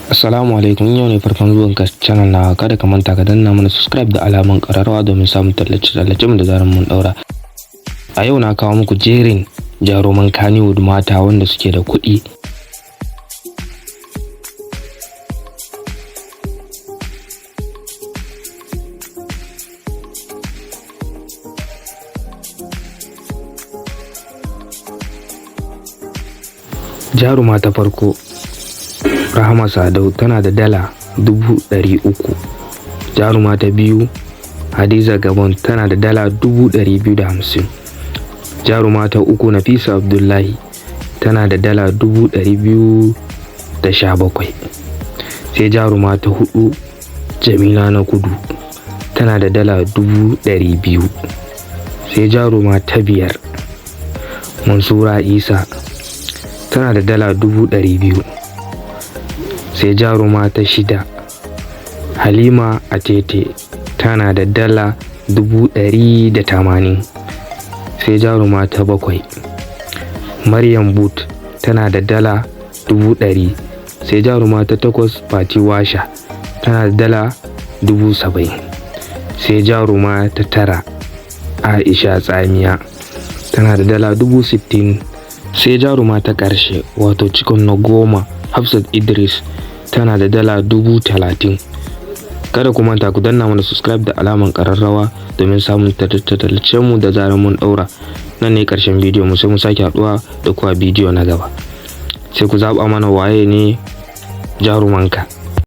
Assalamu alaikum. Yau ne farkon zuwan ka channel na, kada ka manta ka danna mana subscribe da alaman kararrawa domin samun tallace-tallace mu da zaran mun daura. A yau na kawo muku jerin jaruman Kannywood mata wanda suke da kuɗi. Jaruma ta farko, Rahama Sadau, tana da $300,000. Jaruma ta biyu, Hadiza Gabon, tana da $250,000. Jaruma ta uku, Nafisa Abdullahi, tana da $217,000. Sai jaruma ta hudu, Jamila na Kudu, tana da $200,000. Sai jaruma ta biyar, Mansura Isa, tana da $200,000. Sai jaruma ta shida, Halima Atete, tana da $180,000. Sai jaruma ta bakwai, Maryam Boot, tana da $100,000. Sai jaruma ta takwas, Fati Washa, tana da $70,000. Sai jaruma ta tara, Aisha Tsamiya, tana da $60,000. Sai jaruma ta ƙarshe, wato cikon na 10, Hafsat Idris, tana da $30,000. Kada ku manta ku danna mana subscribe da alaman ƙararrawa domin samun tallace mu da zarar mun ɗaura. Nan ne ƙarshen bidiyo mu, sai mun sake haɗuwa da ku a bidiyo na gaba. Sai ku zaɓa mana waye ne jarumanka.